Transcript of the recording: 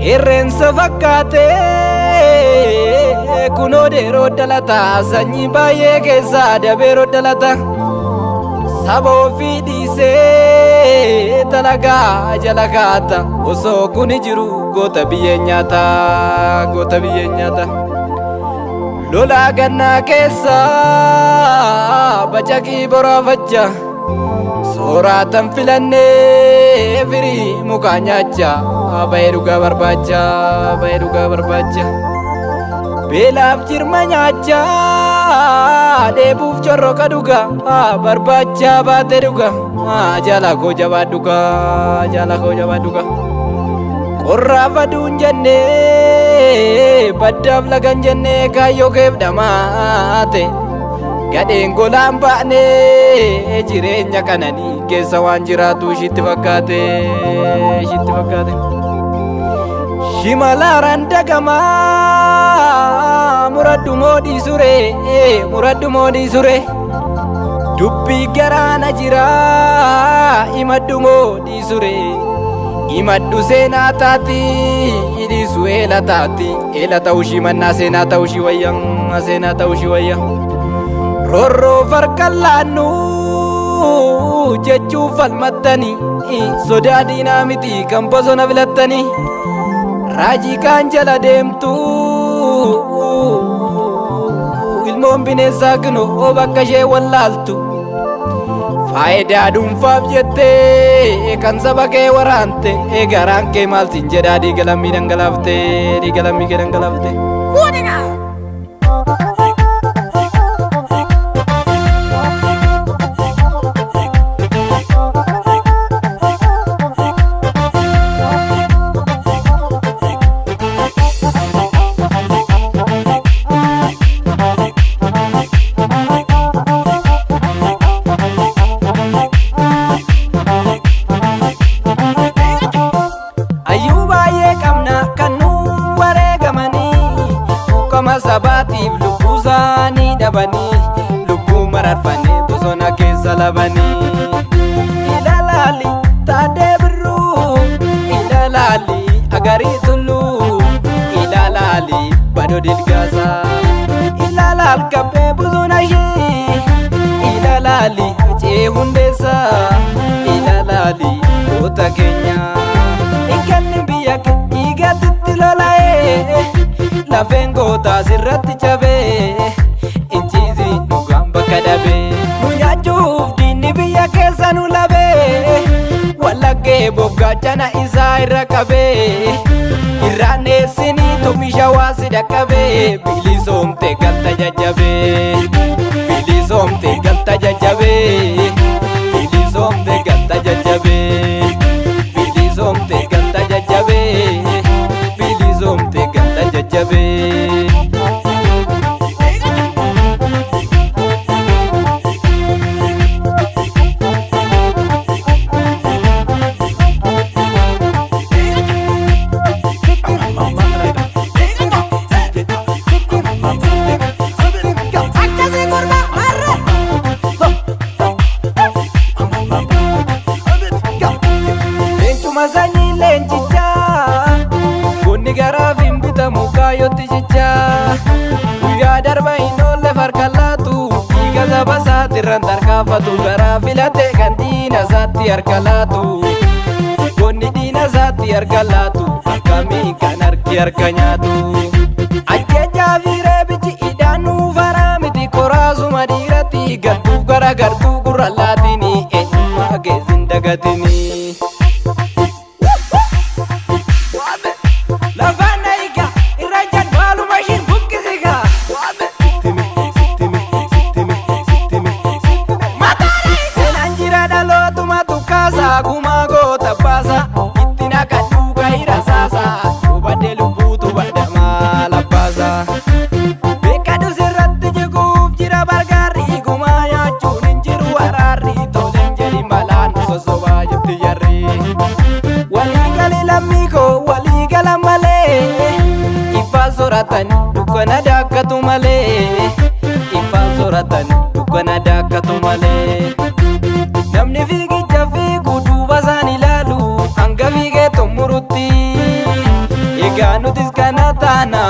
Qeerrensa fakkaatee kunoo deeroo dhalata sanyii baay'ee keessaa dabeeroo dhalata. Saba ofii dhiisee talagaa jala kaata osoo kuni jiru goota biyyee nyaata goota biyyee nyaata. Lolaa gannaa keessa bacaqii boraafacha sooratan filannee firii mukaa nyaacha ba'ee dhugaa barbaacha ba'ee dhugaa barbaacha. Beelaaf jirma nyaacha dheebuuf corroqa dhuga barbaacha baate dhuga jaala koo jabaa dhuga jaala koo jabaa dhuga. Qorraaf aduun jennee baddaaf lagan jennee kaayyoo keef dhamaate gadheen golaan baanee jireenya qananii keessa waan jiraatu ishitti fakkaate ishitti fakkaate. Shimalaaraan dagamaa muradhu moodii suree muradhu moodii suree dubbii garaana jira himadhu moodii suree himadhu seenaa taati dhiisu eela taati eela ta'ushii mannaa seenaa ta'ushii wayya seenaa ta'ushii wayya. Roorroo farka laannu jechuuf falmattanii sodaa diinaa miti kan bosona filattanii raajii kaan jala deemtu ilmoon bineensaa kinoo bakka ishee wallaaltu faayidaa dhuunfaaf jettee kan saba kee waraante garaan kee maal siin jedhaa dhiiga lammii dhangalaafte dhiiga lammii kee dhangalaafte. Hayyuu baay'ee qabna kan nu wareegamanii quuqama sabaatiif lubbuu isaanii dhabanii lubbuu mararfanii bosona keessa labanii. Ilaalaali Taaddee Birruu ilaalaali Agarii Tulluu ilaalaali Badoo Dilgaasaa ilaalaal Kabbee Buzuunashii ilaalaali Hacee Hundeessaa ilaalaali goota keenyaa. Inkalli biyya dhiigatitti lola'ee lafeen gootaa sirratti cabee inchiisi dhugaan bakka dhabee nu nyaachuuf diinni biyya keessa nu labee wallaggee bobgaachana isaa irra qabee irraan eessinii tumisha waa si dhaqqabee bilisoomte galta jajjabee bilisoomte galta jajjabee bilisoomte galta jajjabee bilisoomte galta jajjabee bilisoomte galta jajjabee. Akkasii gurbaa marre. Leencuma sanyii leencichaa Goonni garaaf hin bitamu kaayyootti jechaa Guyyaa darba hin oolle farka laatu Dhiiga saba isaatirraan tarkaanfatu garaa filate kan diina isaatti harka laatu Goonni diina isaatti harka laatu akkamiin kan harki harka nyaatu Ajjechaa fi reebichi hidhaan nuuf haraa miti koraasuma dhiiratti galtuuf gara gartuu gurra laatinii eenyummaa keessin dagatinii. Lafaan na hiika irra jadwaaluma ishiin buqqisiika. Seenaan jira dhalootuma tukkaasa gumaa goota baasa itti naqadhuu gahira saasa hubadde lubbuutu badhamaa labbaasa. Beekadhu sirratti jiguuf jira bargaarri gumaa nyaachuun hin jiru araarri toleen jedhi malaan sossobaa jirti jarri. Walii gali lammii koo walii gala malee ifaan sooratan dukkana daakkatu malee ifaan sooratan dukkana daakkatu malee. Namni fiigicha fiigu duuba isaan ilaalu hanga fiigee xumurutti. Taana.